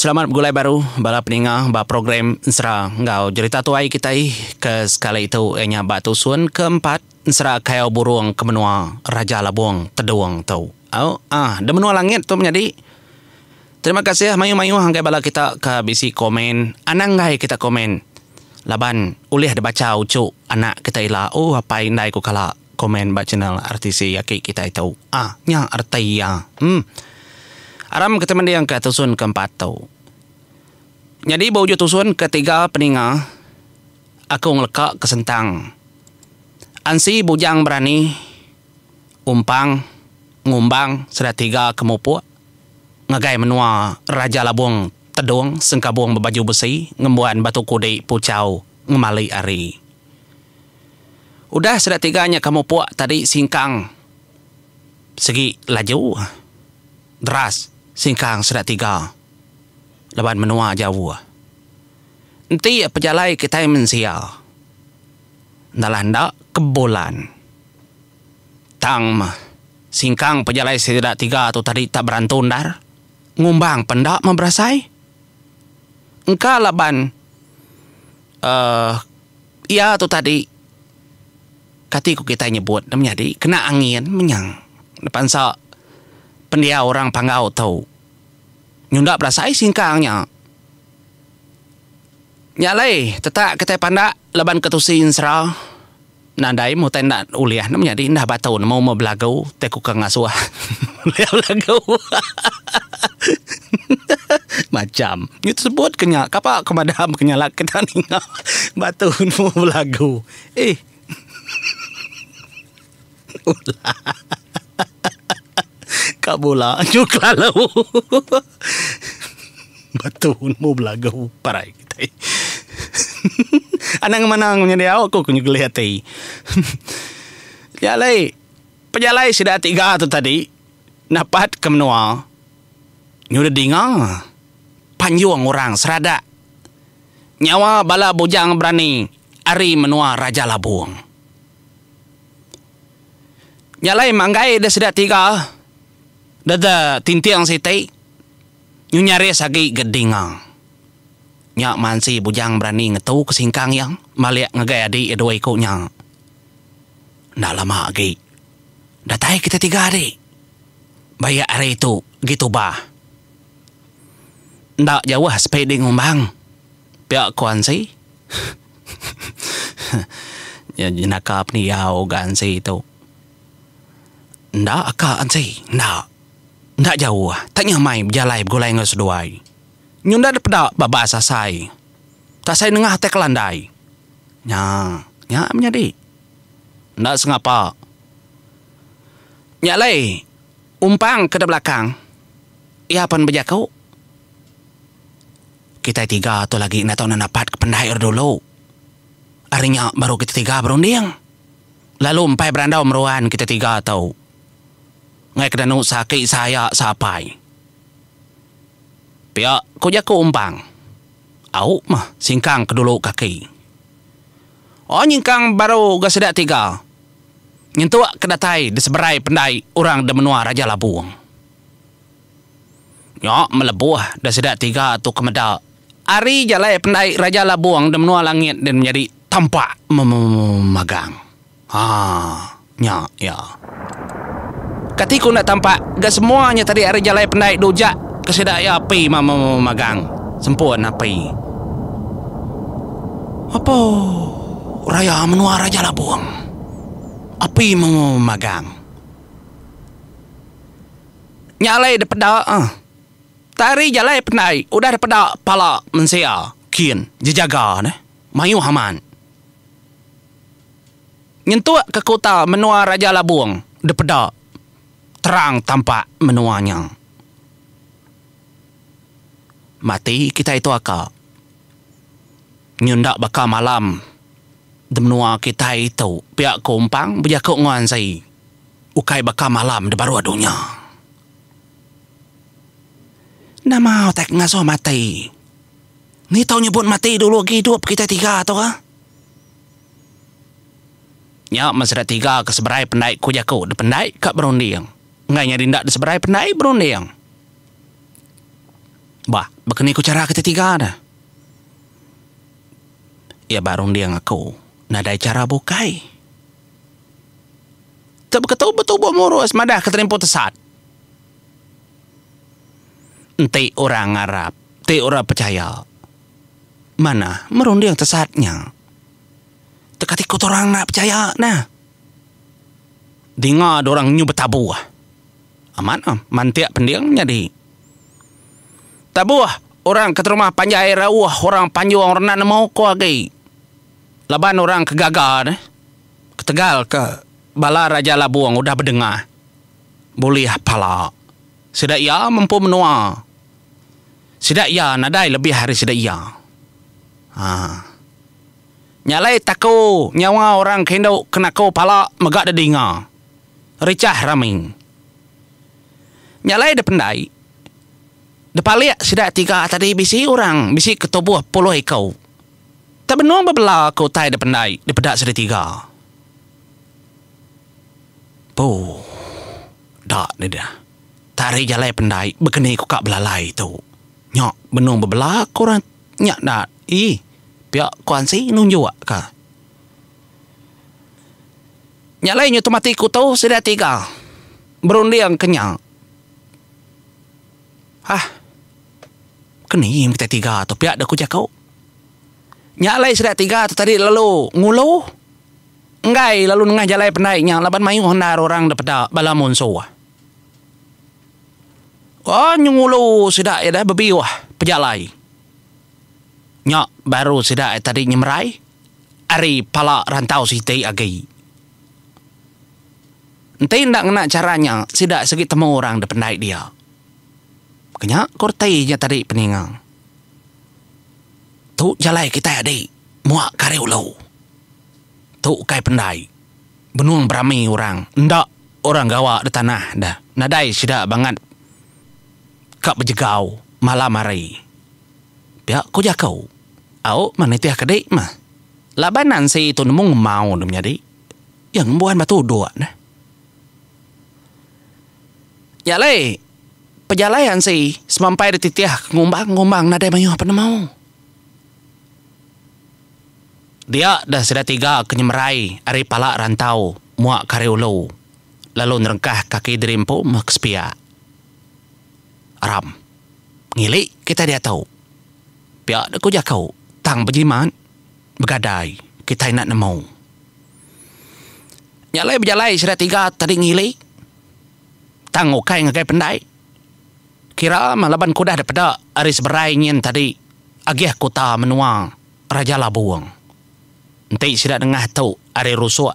Selamat begulai baru bala peninga ba program Ensera enggau Jerita Tuai kitai ke sekali tu iya nya ba tusun ke empat Ensera Kayau Burung ke menua Raja Labong Tedung tu. Au ah de menua langit tu menyadi. Terima kasih mayuh-mayuh ngagai bala kita ke bisi komen. Anang enggai kita komen laban ulih dibacha uchu anak kita ila oh apai indai ku kala komen ba channel RTC aki kitai tu. Ah nya reti iya. Em. Aram kitai mending ka tusun ke empat tu. Nyadi ba ujung tusun ke tiga peninga aku ngeleka ke sentang Ansi Bujang Berani Umpang Ngumbang sida tiga ke mupuk ngagai menua Raja Labung Tedung Sengkabung Bebaju Besi ngembuan Batu Kudi Puchau Ngemali Ari. Udah sida tiga nya ke mupuk tadi singkang sigi laju deras singkang sida tiga laban menua jauh. Enti pejalai kitai mensia enda lah enda ke bulan tang meh singkang pejalai sida tiga tu tadi tak berantu endar ngumbang penda meh berasai. Engka laban uhh Iya tu tadi kati ku kitai nyebut ne menyadi kena angin menyang ne pansa pendiau orang panggau tu nyunda berasai singkang nya. Nya alai tetak kitai pandak laban ketusi ensera. Nadai meh utai enda ulih ne menyadi enda batu nemu meh belagu tai ku ke ngasuh ulih belagu macam nyu sebut ke nya kapa ke madam ke nyala kita ninga batu nemu belagu eh ulah ka bula nyu kelalu batu nemu belagu parai kitai. Anang manang menyadi au ku nyegeli ati. Nya alai pejalai sida tiga tu tadi napat ke menua nyudah dinga panjung orang seradak nyawa bala bujang berani ari menua Raja Labung. Nya alai manggai deh sida tiga deda tinting siti nyu nyaris agi ga dinga. Nya mansi Bujang berani ngetu ke singkang iya malik ngagai adi iya dua iku nya. Enda lama agi datai kita tiga adi. Bayak hari tu agi tubah. Enda jauh sepi di ngumbang pia ku Ansi. Nya jenaka pendiau ga Ansi tu. Enda aka Ansi enda. Enda jauh tak nyamai bejalai begulai enggau seduai. Nyunda da peda babas asai. Tasai nengah tai kelandai. Nya, nya menyadi. Enda sengapa. Nya alai, umpang ke da belakang, iya pan bejaku. Kitai tiga tu lagi enda tau nenapat ke pendai ira dulu. Ari nya baru kita tiga berunding. Lalu empai berandau meruan kita tiga tu. Ngai ke danu seaki seaya seapai. Pia ku jaku Umpang. Au mah singkang ke dulu kaki. Oh nyingkang baru ga sida tiga. Nyentuk ke datai di seberai pendai orang di menua Raja Labung. Nya melebuh da sida tiga tu ke meda ari jalai pendai Raja Labung di menua langit din menyadi tampak memagang. Haa nya iya. Kati ku enda tampak ga semua nya tadi ari jalai pendai dujak ke sida iya api magang sempun api. Apo raya menua Raja Labung api magang. Nya alai dipeda ah. Tari jalai pendai udah dipeda pala mensia kin jejaga neh mayuh amat. Nyentuk ke kuta menua Raja Labung dipeda terang tampak menua nya. Mati kitai tu aka. Nyu enda baka malam de menua kitai tu pia ku Umpang bejaku enggau Ansi ukai baka malam de baruh dunya. Nama utai ke ngasuh mati. Ni tau nyebut mati dulu agi idup kitai tiga tu ka. Nya men sida tiga ke seberai pendai ku jaku dependai ka berunding. Enggai nyadi enda diseberai pendai berunding. Bah, baka ni ku chara kitai tiga dah. Iya ba runding aku, nadai chara bukai. Te beketu betubuh murus madah ke terimpu tesat. Enti orang ngarap, ti orang pechaya, manah merunding tesat nya. Teka ti ku orang enda pechaya nah. Dinga orang nyu betabuh. Amat ah, mantik pending nyadi. Tabuh orang ke terumah panjai rauh orang panjung orang enda nemu ko agi. Laban orang ke gaga neh ketegal ke bala Raja Labung udah bedengah bulih pala. Sida iya mempu menua. Sida iya nadai lebih ari sida iya. Haa. Nya alai taku nyawa orang ke indu ke naku pala mega dedinga. Richah rami. Nya alai dependai. Depalik sida tiga tadi bisi orang bisi ketubuh puluh iku. Tak benung bebela ke utai dependai dipeda sida tiga. Puh. Da ne dah. Tari jalai pendai bekeni ku ka belalai tu. Nya benung bebela ke orang nya da ii pia ku Ansi nunjuk ka. Nya alai nyu temati ku tu sida tiga berunding ke nya. Hah. Keni kitai tiga tu pia deh ku jaku. Nya alai sida tiga tu tadi lalu ngulu enggai lalu nengah jalai pendai nya laban mayuh endar orang da peda bala munsuh. Oh nyu ngulu sida iya deh bebiuh pejalai. Nya baru sida iya tadi nyemerai. Ari pala rantau siti agi. Enti enda ngena chara nya, sida sigi temu orang da pendai dia. Kenya ku reti nya tadi peninga. Tu jalai kitai adi muak ke ari ulu. Tu ukai pendai. Benung berami orang enda orang gawa da tanah da nadai sida bangat ka bejegau malam hari. Pia ku jaku. Au meh nitih ke dik meh. Laban Nancy tu nemu ngemau ne menyadi. Iya ngembuan batu uduk neh. Nya alai pejalai Ansi semampai dititih ke ngumbang-ngumbang nadai mayuh penemu. Dia deh sida tiga ke nyemerai ari pala rantau muak ke ari ulu lalu nerengkah kaki diri empu meh ke sepiak. Aram. Ngili kitai diatu. Pia dek ku jaku tang bejimat begadai kitai enda nemu. Nya alai bejalai sida tiga tadi ngili tang ukai ngagai pendai. Kira meh laban ku udah dipeda ari seberai nyin tadi agih kuta menua Raja Labung. Enti sida nengah tu ari rusuk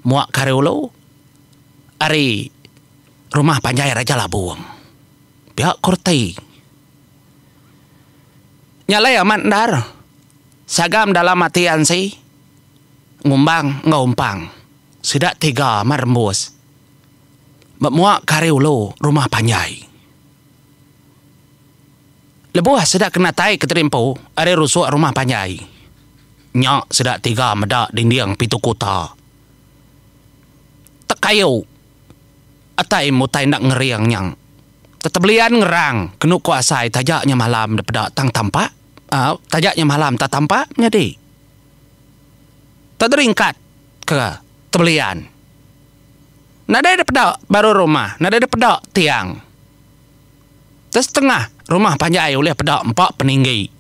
muak ke ari ulu ari rumah panjai Raja Labung. Pia ku reti. Nya alai amat endar sagam dalam ati Ansi ngumbang enggau umpang sida tiga amat rembus ba mua ke ari ulu rumah panjai. Lebuh sida ke natai ke terimpu ari rusuk rumah panjai nya sida tiga meda dinding pintu kuta tekayu. Atai mutai enda ngering nya. Tetebelian ngerang kenu ku asai taja nya malam da peda tang tampak aaa taja nya malam tak tampak nyadi. Teringkat ke tebelian. Nadai da peda baru rumah nadai da peda tiang. Tesetengah rumah panjai ulih peda empa peninggi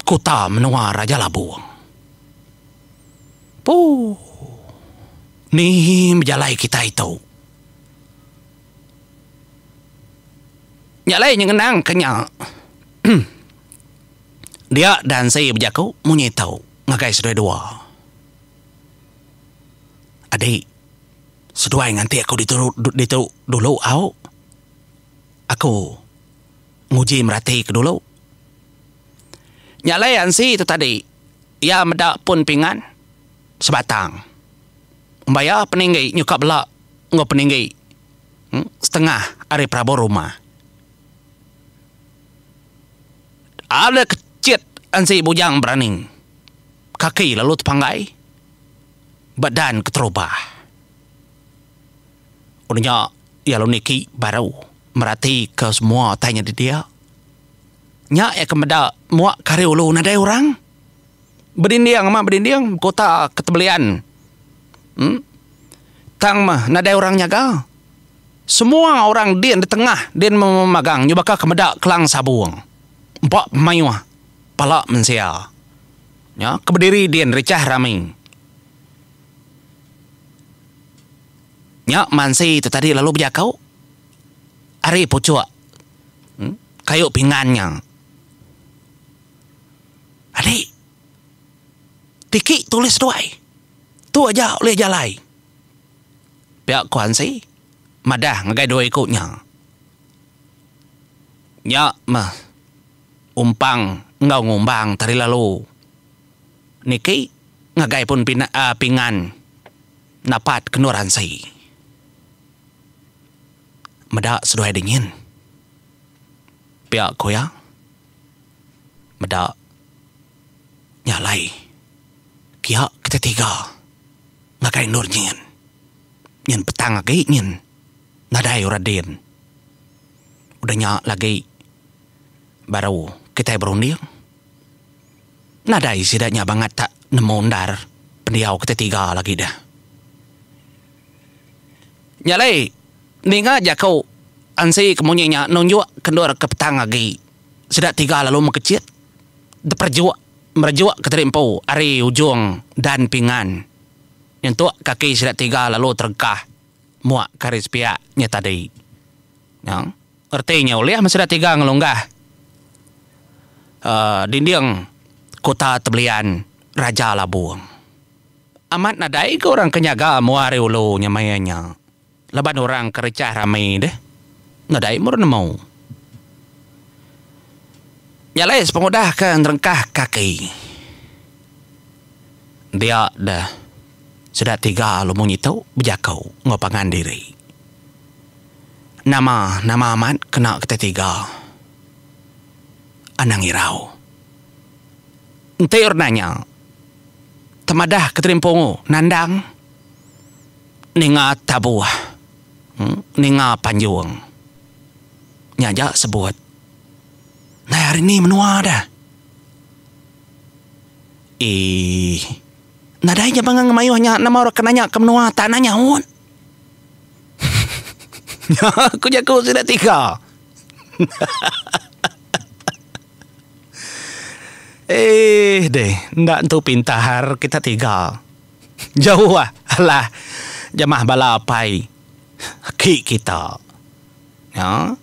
kuta menua Raja Labung. Pooh. Ni bejalai kitai tu. Nya alai nyengenang ke nya. Dia Dansi bejaku munyi tu ngagai seduai dua. Adi, seduai nganti aku ditu ditu dulu au. Aku nguji merati ke dulu. Nya alai Ansi tu tadi iya meda pun pingan sebatang. Baya peninggi nyuka bela enggau peninggi setengah ari perabung rumah. Ada kechit ansi bujang berani kaki lalu tepanggai ba dan keterubah. Udah nya iya lalu niki baru meratika semua utai nyadi dia. Nya iya ke meda muak ke ari ulu nadai orang. Bedinding amat bedinding kota ke tebelian. Em tang meh nadai orang nyaga. Semua orang din ditengah din memagang nyu baka ke meda kelang sabung. Empa pemayuh pala mensia. Nya ke bediri din richah rami. Nya mansi tu tadi lalu bejaku ari puchuk kayu pingan nya. Adi tiki tulis seduai. Tu aja ulih jalai. Pia ku Ansi madah ngagai dua iku nya. Nya meh umpang enggau ngumbang tadi lalu niki ngagai pun pingan napat ke endur Ansi. Meda seduai dingin. Pia ku iya meda nya alai kiya ketetiga. Ngagai endur nyin. Nyin petang agi nyin. Nadai orang din. Udah nya lagi baru kitai berunding. Nadai sida nya bangat tak nemu endar pendiau kitai tiga lagi deh. Nya alai ninga jaku ansi ke munyi nya nunjuk ke endur ke petang agi. Sida tiga lalu mekechit deperejuk. Merejuk ke tadi empu ari ujung dan pingan nyentuk kaki sida tiga lalu terengkah muak ke ari sepiak nya tadi. Nya reti nya ulih meh sida tiga ngelunggah uhh dinding kota tebelian Raja Labung. Amat nadai ke orang ke nyaga mua ari ulu nya maya nya. Laban orang ke richah rami deh nadai mur nemu. Nya alai sepengudah ke nerengkah kaki dia deh sida tiga lalu munyi tu bejaku enggau pangan diri. Nama nama amat kena kitai tiga anang irau. Enti orang nanya temadah ke terimpu nandang. Ninga tabuh ninga panjung nya aja sebut ndai hari ni menua deh. Eii nadai nya bangan ngemayuh nya nama orang ke nanya ke menua tak nanya nyaut. Nya ku jaku sida tiga. Eii deh enda entu pintar kita tiga. Jauh alah jamah bala apai aki kita. Nya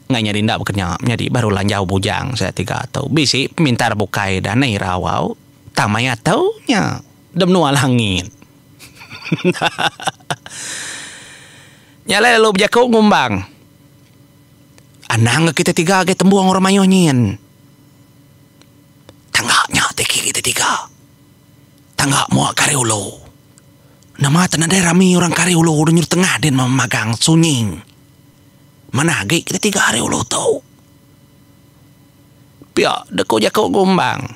enggai nyadi enda baka nya menyadi baru lanjau bujang sida tiga tu. Bisi pemintar bukai da anai irau au tang maya tu nya da menua langit. Nya alai lalu bejaku ngumbang anang ga kita tiga agi tembung orang mayuh nyin. Tangga nya ti kita tiga. Tangga mua ke ari ulu. Nama te nadai rami orang ke ari ulu udah nyuruh tengah din memagang sunyi. Manah agi kita tiga ari ulu tu. Pia deka jaku gumbang.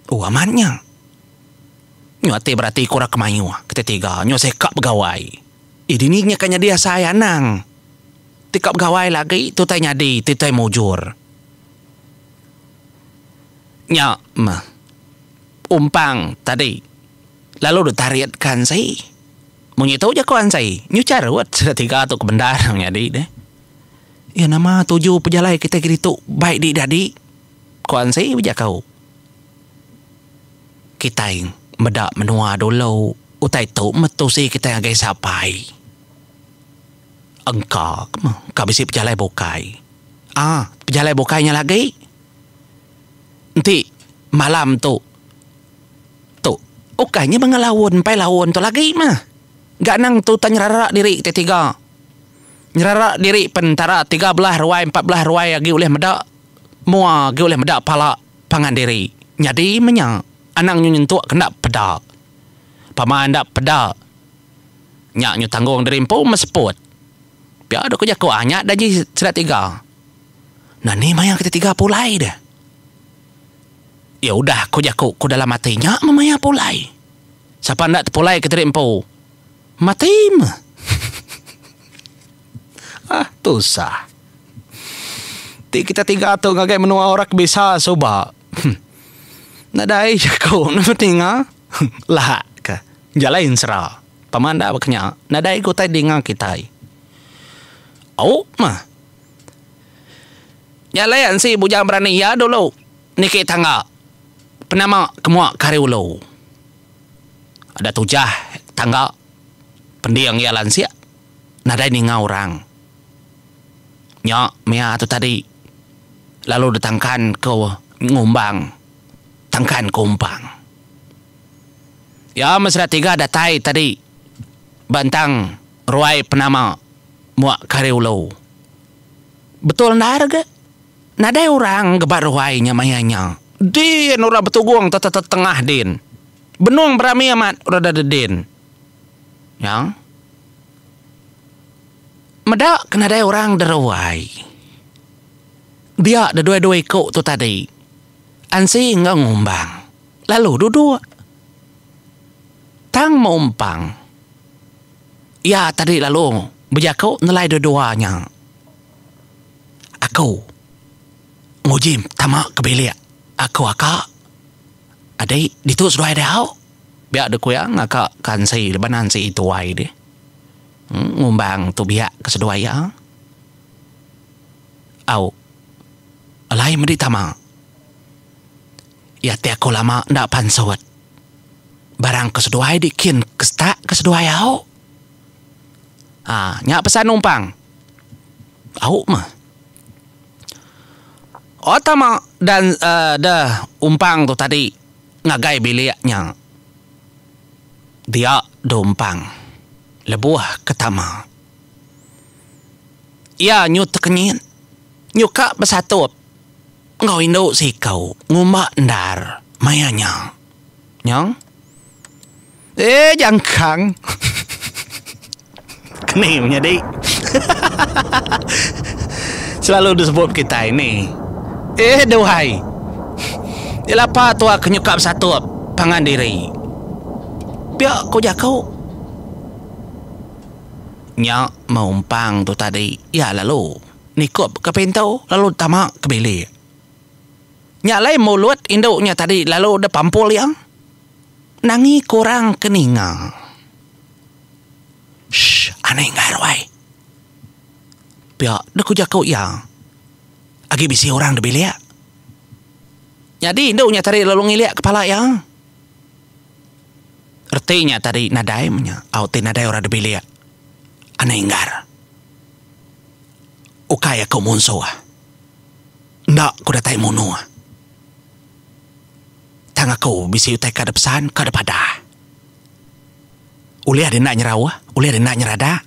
Oh amat nya. Nyu ati berati ku orang ke mayuh kita tiga nyu seka begawai. Eh dini nya ka nyadi asai anang. Ti ka begawai lagi tu tai nyadi ti tai mujur. Nya meh umpang tadi lalu ditarit ka Ansi. Munyi tu jaku Ansi, nyu charut sida tiga tu ke bendar nyadi deh. Iya nama tuju pejalai kitai ke ditu bai di dadi? Ku Ansi bejaku. Kitai meda menua dulu utai tu meh tusi kitai ngagai sapai. Engka ke meh ka bisi pejalai bukai. Aa pejalai bukai nya lagi. Enti malam tu tu ukai nya banga laun empai laun tu lagi mah. Ga nang tu tan nyerara diri ti tiga. Nyerara diri pen entara tiga belah ruai empat belah ruai agi ulih meda mua agi ulih meda pala pangan diri. Nyadi meh nya anang nyu nyentuk ke enda peda. Pama enda peda nya nyu tanggung diri empu meh seput. Pia dok ku jaku ah nya daji sida tiga. Nah ni maya kita tiga pulai deh. Ya udah ku jaku ku dalam ati nya meh maya pulai. Sapa enda tepulai ke diri empu mati meh. Ah tusah. Ti kita tiga tu ngagai menua orang ke bisa suba. Nadai jaku nama ninga lak ka jalai ensera. Pama enda baka nya nadai ga utai dinga kitai. Au mah. Nya alai ansi bujang berani iya dulu niki tangga penama ke mua ke hari ulu. Ada tujah tangga pending iya lansik nadai ninga orang. Nya mia tu tadi lalu ditangkan ke ngumbang tangkan ke umpang. Iya mesra tiga datai tadi ba entang ruai penama muak ke ari ulu. Betul endar ga nadai orang ga ba ruai nya maya nya. Din orang betugung tetengah din. Benung berami amat orang da dedin. Nya. Meda ke nadai orang deruai. Dia dedua-dua iku tu tadi. Ansi enggau ngumbang lalu duduk. Tang mumpang iya tadi lalu bejaku nelai dua-dua nya. Aku nguji tama ke bilik aku aka. Adi ditu seduai diau. Pia deh ku iya ngaka ke Ansi laban Ansi tuai deh. Ngumbang tu biak ke seduai iya. Au. Alai medi tama. Iya ti aku lama enda pansut. Barang ke seduai di kin ke setak ke seduai au. Ha nya pesan numpang. Au meh. Oh tama dan uhh deh umpang tu tadi ngagai bilik nya. Dia dumpang lebuh ke tama. Iya nyu tekenyit nyuka besatup enggau indu siku ngumba endar maya nya. Nyong. Eh jangkang. Keni menyadi. Selalu disebut kitai ni. Eh duai. Lapa tua ke nyuka besatup pangan diri. Pia ku jaku. Nya meumpang tu tadi iya lalu nikup ke pintu lalu tama ke bilik. Nya alai mulut indu nya tadi lalu deh pampul iya. Nangi ke orang ke ninga. Shh anai enggai ruai. Pia deh ku jaku iya. Agi bisi orang da bilik. Nyadi indu nya tadi lalu ngilik kepala iya. Reti nya tadi nadai meh nya au ti nadai orang da bilik. Anai enggar. Ukai aku munsuh. Enda ku datai munuh. Tang aku bisi utai ka da pesan ka da padah. Ulih deh enda nyerauh, ulih deh enda nyeradak.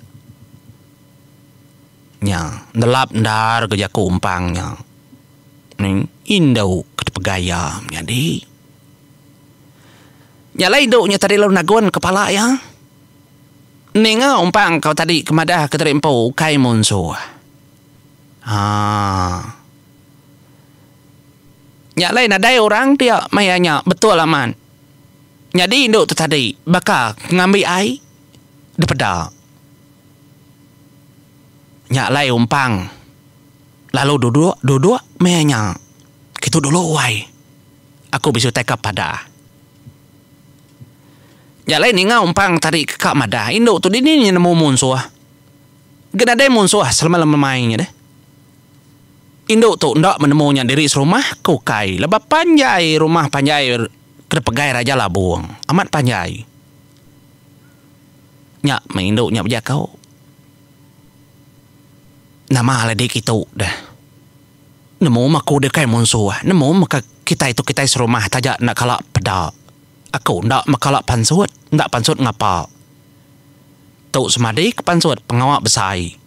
Nya, nelap endar ga jaku umpang nya. Indu ke dipegai iya menyadi. Nya alai indu nya tadi lalu nagun kepala iya. Ninga umpang kau tadi ke madah ke diri empu ukai munsuh. Haa. Nya alai nadai orang pia maya nya betul amat. Nyadi indu tu tadi baka ngambi ai dipeda. Nya alai umpang lalu duduk duduk maya nya. Kitu dulu wai. Aku bisi utai ka padah. Nya alai ninga umpang tadi ke ka madah indu tu dini nya nemu munsuh. Ga nadai munsuh selama-lama nya deh. Indu tu enda menemu nya diri serumah ke ukai laban panjai rumah panjai ke dipegai Raja Labung amat panjai. Nya meh indu nya bejaku. Nama alai di kitu deh. Nemu meh aku deh kai munsuh, nemu meh ka kitai tu kitai serumah taja enda kala peda. Aku enda meh kala pansut, enda pansut ngapa. Tu semadi ke pansut pengawa besai.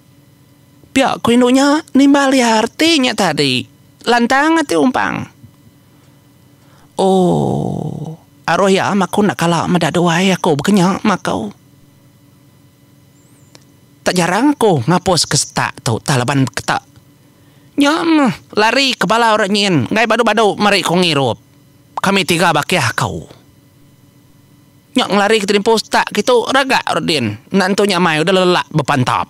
Pia ku indu nya nimbal iya reti nya tadi. Lantang ati umpang. Ooh aruh iya aku enda kala meda duai aku baka nya makau. Tak jarang aku ngapus ke setak tu tah laban ketak. Nya meh lari ke bala orang nyin enggai badu-badu meri ku ngirup. Kami tiga bakih aku. Nya ngelari ke terimpu setak kitu ragak Rudin enda entu nyamai udah lelak bepantap.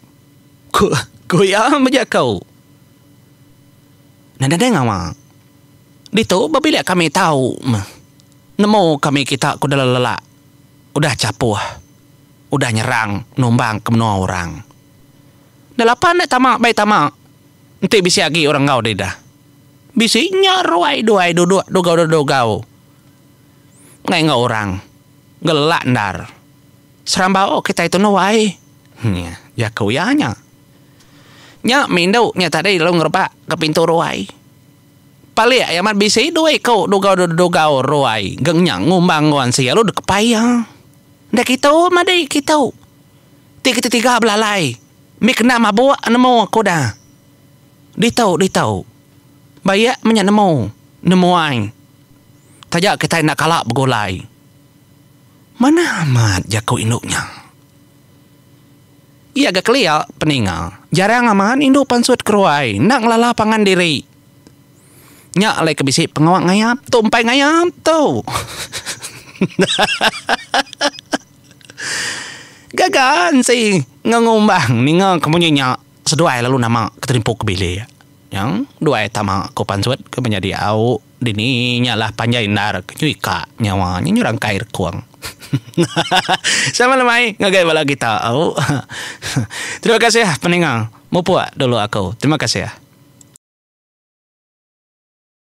Ku ku iya bejaku. Nadai ngawa. Ditu ba bilik kami tau meh. Nemu kami kita ke udah lelak, udah chapuh, udah nyerang numbang ke menua orang. Enda lapa enda tama bai tama enti bisi agi orang enggau deh dah. Bisi nya ruai duai duduk dugau-dugau ngai enggau orang gelelak endar. Serambau kitai tu nuai. Nya jaku iya nya. Nya mih indu nya tadi lalu ngerebak ke pintu ruai. Palik iya amat bisi dua iku dugau-dugau ruai geng nya ngumbang enggau ansi lalu dikepai iya. Enda kitu madi kitu. Ti kita tiga belalai mih kena mabuk nemu aku dah. Ditu ditu. Bayak meh nya nemu nemuai. Taja kitai enda kala begulai. Manah amat jaku indu nya. Iya ga kelia peninga jarang amat indu pansut keruai enda ngelala pangan diri. Nya alai ke bisi pengawa ngayap tu empai ngayap tu. Gaga ensi enggau ngumbang ninga ke munyi nya seduai lalu nama ke terimpu ke bilik. Nyang duai tama ku pansut ke menyadi au. Dini nya lah panjai endar ke nyui ka nyawa nya nyu rangkai rekung. Sama lemai ngagai bala kita au. Terima kasih peninga mupuk dulu aku. Terima kasih.